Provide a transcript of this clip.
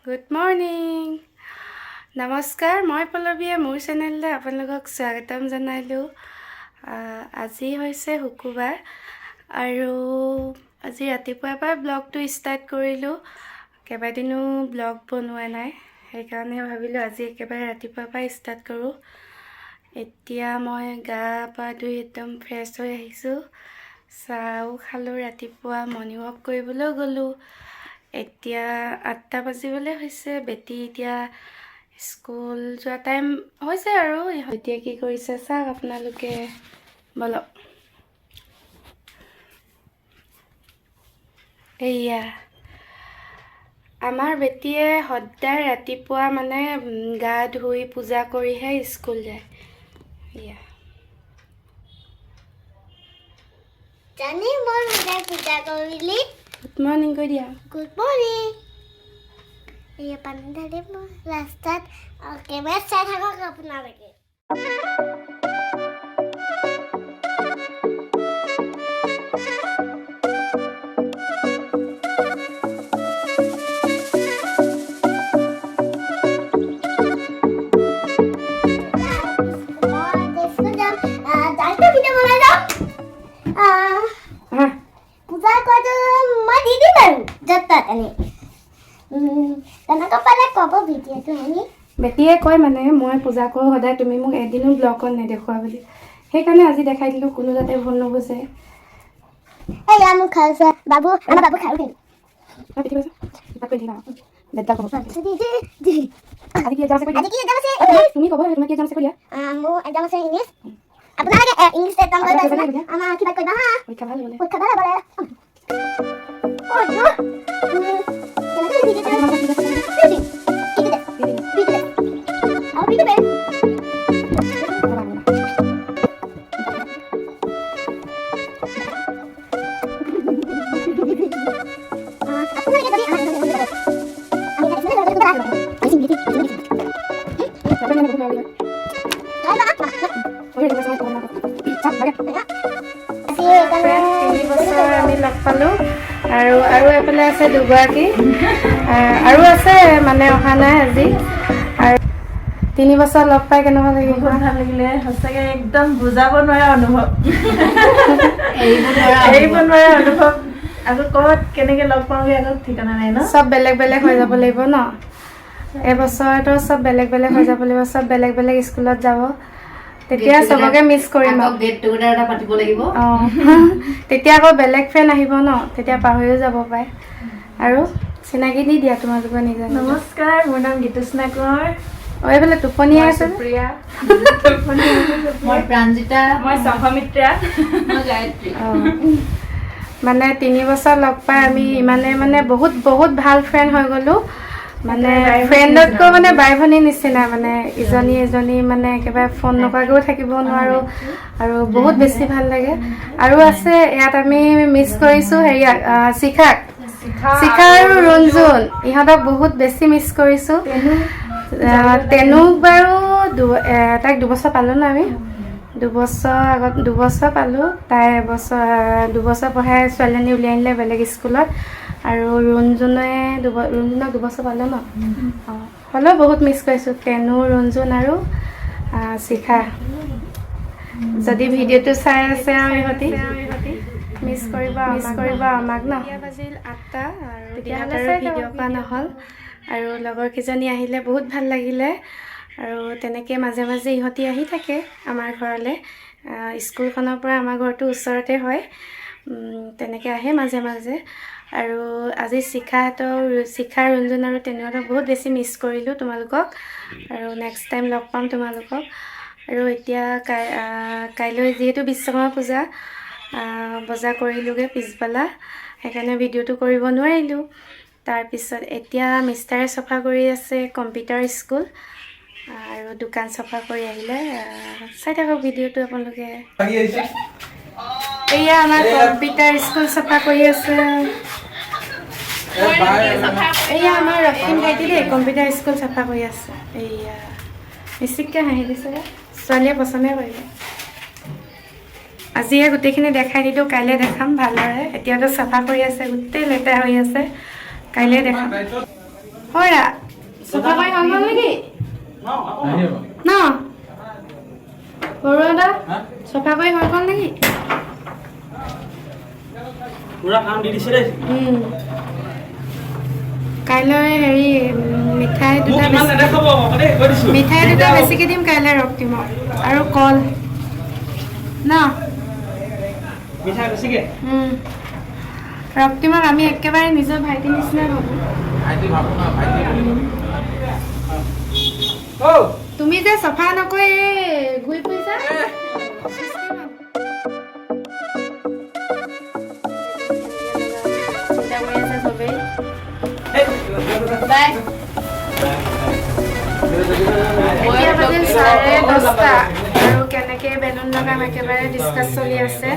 Good morning, নমস্কাৰ। মই পল্লৱীয়ে মোৰ চেনেললৈ আপোনালোকক স্বাগতম জনালোঁ। আজি হৈছে শুক্ৰবাৰ আৰু আজি ৰাতিপুৱাৰ পৰা ব্লগটো ষ্টাৰ্ট কৰিলোঁ। কেইবাদিনো ব্লগ বনোৱা নাই, সেইকাৰণে ভাবিলোঁ আজি একেবাৰে ৰাতিপুৱাৰ পৰা ষ্টাৰ্ট কৰোঁ। এতিয়া মই গা পা ধুই একদম ফ্ৰেছ হৈ আহিছোঁ। চাহো খালোঁ, ৰাতিপুৱা মৰ্ণিং ৱাক কৰিবলৈও গ'লোঁ। এতিয়া 8টা বাজিবলৈ হৈছে। বেটী এতিয়া স্কুল যোৱা টাইম হৈছে আৰু এতিয়া কি কৰিছে চাওক আপোনালোকে। ব'লক। এয়া আমাৰ বেটীয়ে সদায় ৰাতিপুৱা মানে গা ধুই পূজা কৰিহে স্কুল যায়। এয়া। জানি মই সদায় পূজা কৰিলি। গুড মৰ্ণিং কৈ দিয়া। Good morning. এয়া পানী ঢালি মই ৰাস্তাত কেমেৰা চাই থাকক আপোনালোকে। মই স্কুল যাম, ডান্সৰ ভিডিঅ' বনাই যাম। আহা। পূজা কৰাটো মই দি দিম বাৰু য'ত ত'ত আনি। তেনেকুৱা পালে ক'ব ভিডিঅ'টো আনি। বেটীয়ে কয় মানে মই পূজা কৰোঁ সদায়, তুমি মোক এদিনো ব্লগত নেদেখুৱা বুলি। সেইকাৰণে আজি দেখাই দিলোঁ, কোনো যাতে ভুল নুবুজে। এয়া মোৰ খাইছে বাবু, আমাৰ বাবু খাৰু কিন্তু। অ, পিঠি কৈছে। কিবা কৰি থাকিবা আৰু। বেদডাল ক'ব। আজি কি এক্সাম আছে কৈ দিয়া। আজি কি এক্সাম আছে? অ, তুমি ক'ব লাগে, তোমাৰ কি এক্সাম আছে কৈ দিয়া। মোৰ এক্সাম আছে ইংলিছ। আপোনালোকে ইংলিছ এক্সাম কৰিব আছে ন? আমাৰ কিবা কৰিবা হা। পৰীক্ষা ভাল হ'লে। পৰীক্ষা ভাল হ'ব লাগে। অ, কেনেকৈ ভিডিঅ'টো কি দে ভিডিঅ' দে আৰু ভিডিঅ' দে। আপোনালোকে যদি 3 বছৰ আমি লগ পালোঁ আৰু আৰু এইফালে আছে দুগৰাকী আৰু আছে, মানে অহা নাই আজি। আৰু 3 বছৰ লগ পাই কেনেকুৱা লাগিল? বহুত ভাল লাগিলে সঁচাকে, একদম বুজাব নোৱাৰা অনুভৱ, এৰিব নোৱাৰা অনুভৱ। আকৌ ক'ত কেনেকে লগ পাওঁগে আকৌ ঠিকনা নাই ন। চব বেলেগ বেলেগ হৈ যাব লাগিব ন এইবছৰতো। চব বেলেগ বেলেগ হৈ যাব লাগিব, চব বেলেগ বেলেগ স্কুলত যাব। তেতিয়া চবকে মিছ কৰিম আৰু। গেট টুগেডাৰ এটা পাতিব লাগিব। অঁ, তেতিয়া আকৌ বেলেগ ফ্ৰেণ্ড আহিব ন, তেতিয়া পাহৰিও যাব পাৰে। আৰু চিনাকি দি দিয়া তোমালোকৰ নিজৰ নিজৰ। নমস্কাৰ, মোৰ নাম গীতুষ্ণা কোঁৱৰ। অঁ, এইফালে টোপনি আছে যে। প্ৰিয়া। মই প্ৰাঞ্জিতা। মই সংঘমিত্ৰা। মই গায়ত্ৰী। অঁ, মানে 3 বছৰ লগ পাই আমি ইমানে মানে বহুত বহুত ভাল ফ্ৰেণ্ড হৈ গ'লোঁ। মানে ফ্ৰেণ্ডতকৈ মানে বাই ভনীৰ নিচিনা, মানে ইজনী ইজনী মানে একেবাৰে ফোন নকৰাকৈও থাকিব নোৱাৰোঁ আৰু বহুত বেছি ভাল লাগে। আৰু আছে ইয়াত আমি মিছ কৰিছোঁ হেৰি শিখাক, শিখা আৰু ৰুণজুন, ইহঁতক বহুত বেছি মিছ কৰিছোঁ। তেনুক বাৰু তাইক 2 বছৰ পালোঁ ন আমি। 2 বছৰ আগত 2 বছৰ পালোঁ। তাই এবছৰ 2 বছৰ পঢ়াই ছোৱালীজনী উলিয়াই আনিলে বেলেগ স্কুলত। আৰু ৰুণজুনে ৰুণজুনক 2 বছৰ পালোঁ ন। অঁ, হ'লেও বহুত মিছ কৰিছোঁ তেনু, ৰুণজুন আৰু শিখা। যদি ভিডিঅ'টো চাই আছে আৰু ইহঁতি মিছ কৰিব আমাক ন। এতিয়া বাজিল 8টা আৰু দিনত আৰু ভিডিঅ' কৰা নহ'ল। আৰু লগৰ কেইজনী আহিলে বহুত ভাল লাগিলে। আৰু তেনেকৈ মাজে মাজে ইহঁতি আহি থাকে আমাৰ ঘৰলৈ। স্কুলখনৰ পৰা আমাৰ ঘৰটো ওচৰতে হয়। তেনেকৈ আহে মাজে মাজে। আৰু আজি শিখাহঁতৰ, শিখা, ৰুণজুন আৰু তেনুহঁতক বহুত বেছি মিছ কৰিলোঁ তোমালোকক। আৰু নেক্সট টাইম লগ পাম তোমালোকক। আৰু এতিয়া কাইলৈ যিহেতু বিশ্বকৰ্মা পূজা, বজাৰ কৰিলোঁগৈ পিছবেলা, সেইকাৰণে ভিডিঅ'টো কৰিব নোৱাৰিলোঁ। তাৰপিছত এতিয়া মিষ্টাৰে চফা কৰি আছে কম্পিউটাৰ স্কুল আৰু দোকান চফা কৰি আহিলে। চাই থাকক ভিডিঅ'টো আপোনালোকে। এয়া আমাৰ কম্পিউটাৰ স্কুল চফা কৰি আছে। এয়া আমাৰ ৰক্তিম ভাইটি দেই, কম্পিউটাৰ স্কুল চফা কৰি আছে। এয়া মিচিককৈ হাঁহি দিছে, ছোৱালীয়ে পচন্দে কৰিলে। আজিয়ে গোটেইখিনি দেখাই দিলোঁ, কাইলৈ দেখাম ভালদৰে। এতিয়াতো চফা কৰি আছে, গোটেই লেতেৰা হৈ আছে, কাইলৈ দেখাম। হৰা চফা কৰি হৈ গ'ল নেকি ন বৰুৱা দা? চফা কৰি হৈ গ'ল নেকি? পুৰা কাম দি দিছে দেই। কাইলৈ হেৰি মিঠাই মোক দুটা ইমান বেছি নেদেখাব আকৌ দেই, কৈ দিছো। মিঠাই দুটা বেছিকে দিম কাইলৈ ৰক্তিমক আৰু কল ন। মিঠাই বেছিকে। ৰক্তিমক আমি একেবাৰে নিজৰ ভাইটিৰ নিচিনা ভাবোঁ। ভাইটি ভাবো না, ভাইটি বুলি কবি। ঔ। তুমি যে চফা নকৰি এই ঘূৰি ফুৰিছা। চিন্তা কৰি আছে চবেই। বাই। এতিয়া বাজিল 10:30 আৰু কেনেকৈ বেলুন লগাম একেবাৰে ডিছকাছ চলি আছে।